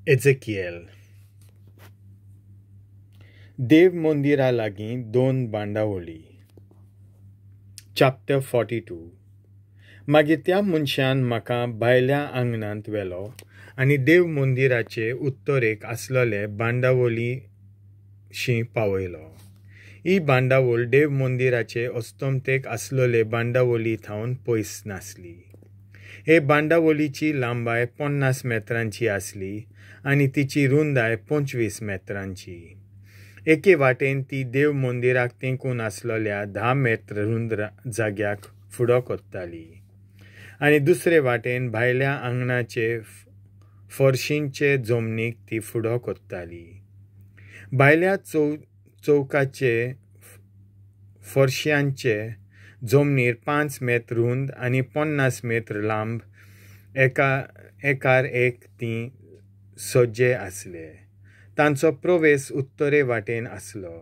एझेकिएल. देव मंदिरा लागीं दोन बांदावळी. चॅप्टर 42. मागीर त्या मनशान म्हाका भायल्या आंगणांत व्हेलो आनी देव मंदिराचे उत्तरेक आसलेले बांदावळीशी पावयलो. ही बांदावळ देव मंदिराचे अस्तमतेक आसलेले बांदावळी थावन पयस नासली. हे बांदावळीची लांबाय 50 मेत्रांची आसली आनी तिची रुंदाय 25 मेत्रांची. एके वाटेन ती देव मंदिराक तेंकून आसलेल्या 10 मेत्र रुंद जाग्याक फुडो कोत्ताली आनी दुसरे वाटेन भायल्या आंगणाचे फरशींचे जमनीक ती फुडो कोत्ताली. भायल्या चौकाचे फरश्यांचे जमनीर 5 मेत्र रुंद आनी 50 मेत्र लांब एकार एक ती सज्जे आसले. तांचो प्रवेश उत्तरे वाटेन आसलो.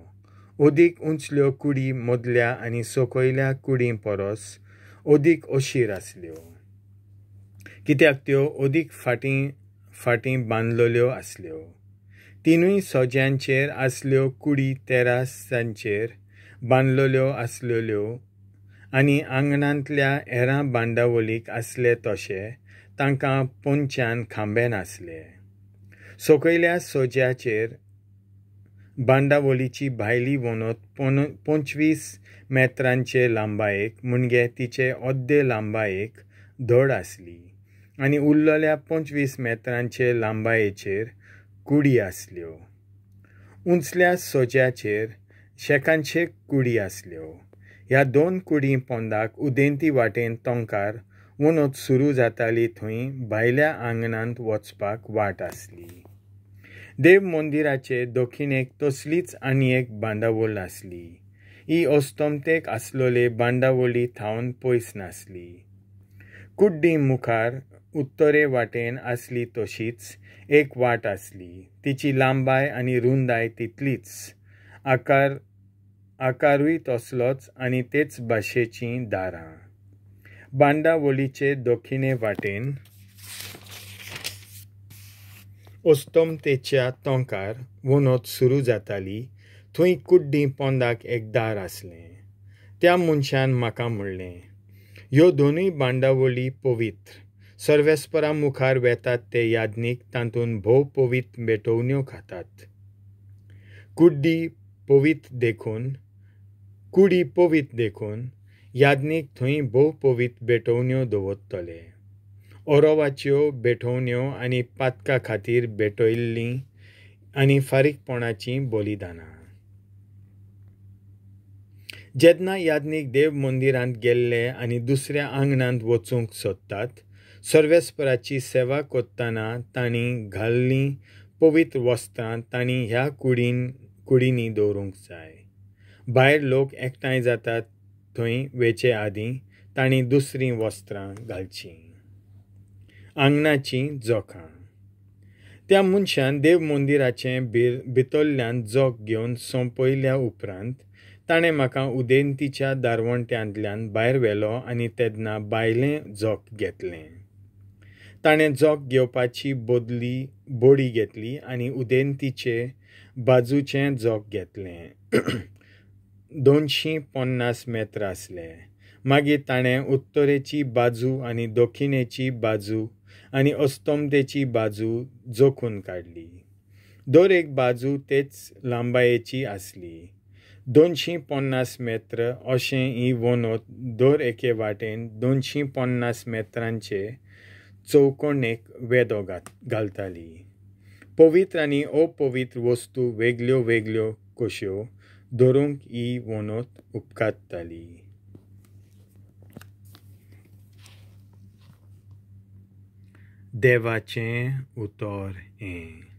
अदीक उंचल्यो कुडी मदल्या आनी सकयल्या कुडीं परस अदीक अशीर आसल्यो, कित्याक त्यो अदीक फाटीं फाटीं बांदलेल्यो आसल्यो. तिनूय सज्यांचेर आसल्यो कुडी तेरासांचेर बांदलेल्यो आसलेल्यो आनी आंगणांतल्या हेरां बांदावळीक आसले तशे तांकां पोंच्यान खांबे नासले. सकयल्या सज्याचेर बांदावळीची भायली वणत 25 मेत्रांचे लांबायेक म्हणजे तिचे अर्दे लांबायेक धड आसली आनी उरलेल्या 25 मेत्रांचे लांबायेचेर कुडी आसल्यो. उंचल्या सज्याचेर शेकानशेक कुडी आसल्यो. ह्या दोन कुडीं पोंदाक उदेंती वाटेन तोंकार वणत सुरू जाताली थंय भायल्या आंगणांत वचपाक वाट आसली. देव मंदिराचे दक्षिणेक तसलीच आनी एक बांदावळ आसली. ही अस्तमतेक आसलेले बांदावळी थावन पयस नासली. कुड्डी मुखार उत्तरे वाटेन आसली तशीच एक वाट आसली. तिची लांबाय आनी रुंदाय तितलीच, आकारूय तसलोच आनी तेच भाशेचीं दारां. बांदावळीचे दक्षिणे वाटेन अस्तमतेच्या तोंकार वणत सुरू जाताली थंय कुड्डी पोंदाक एक दार आसलें. त्या मनशान म्हाका म्हणलें, ह्यो दोनूय बांदावळी पवित्र. सर्वेस्परा मुखार वेतात ते याज्ञीक तातूंत भोव पवित्र भेटवण्यो खातात. कुड्डी पवित्र देखून याज्ञीक थंय भोव पवित्र भेटवण्यो दवरतले. ओरोवाच्यो भेटवण्यो आनी पातका खातीर भेटयल्लीं आनी फारीकपणाचीं बलिदानां. जेन्ना याज्ञीक देव मंदिरांत गेल्ले आनी दुसऱ्या आंगणांत वचूंक सोदतात, सर्वेस्पराची सेवा करतना तांणी घाल्लीं पवित्र वस्त्रां तांणी ह्या कुडींनी दवरूंक जाय. भायर लोक एकठांय जातात थंय वेचे आदीं तांणी दुसरीं वस्त्रां घालचीं. आंगणाचीं जोखां. त्या मनशान देव मंदिराचें भितरल्यान जोख घेवन सोंपयल्या उपरांत ताणें म्हाका उदेंतीच्या दारवंट्यांतल्यान भायर व्हेलो आनी तेन्ना भायलें जोख घेतलें. ताणें जोख घेवपाची बोडी घेतली आनी उदेंतीचे बाजूचें जोख घेतलें. 250 मेत्र आसले. मागीर ताणें उत्तरेची बाजू आनी दक्षिणेची बाजू आनी अस्तमतेची बाजू जोखून काडली. दर एक बाजू तेच लांबायेची आसली. 250 मेत्र अशें ही वणत दर एके वाटेन 250 मेत्रांचे चौकोणेक वेदो घालताली. पवित्र आनी अपवित्र वस्तू वेगळ्यो वेगळ्यो कश्यो धरूंक ही वणत उपकारताली. देवाचें उतर हें.